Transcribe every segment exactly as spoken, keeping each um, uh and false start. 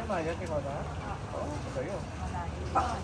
Maya, ikaw na? Oo, kayo. Ah,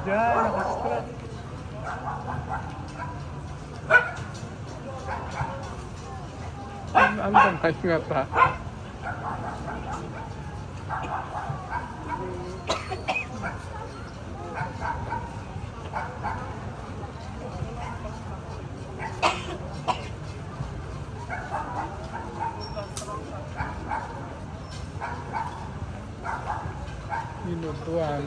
diyan, naka-strap. Ano, ano bang tayo nga ta? Minutuan.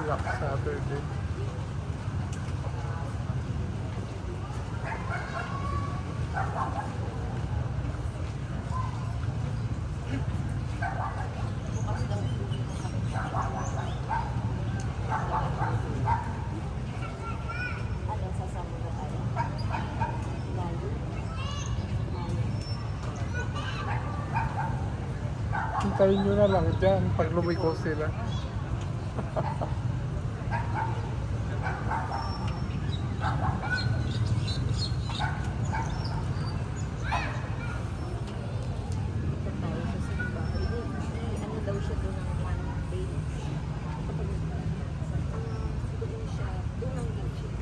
Black Saturday. Hintayin nyo na lang dyan pag lumiko sila. Punta tayo sa simbahan. Hindi, hindi, ano daw siya doon ng one day. Kapag, ah, doon siya, doon ang day shift.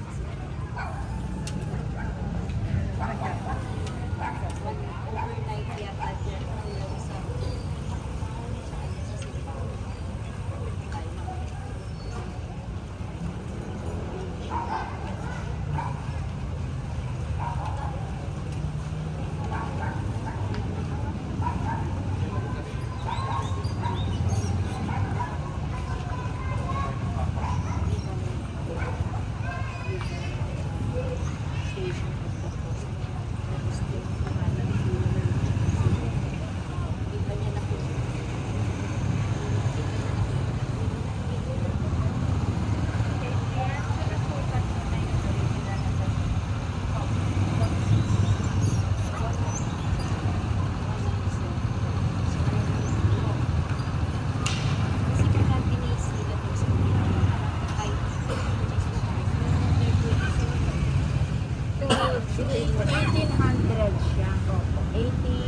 Overnight yata dyan, yung sa, sa simbahan. So, eighteen hundred siya. Opo, eighteen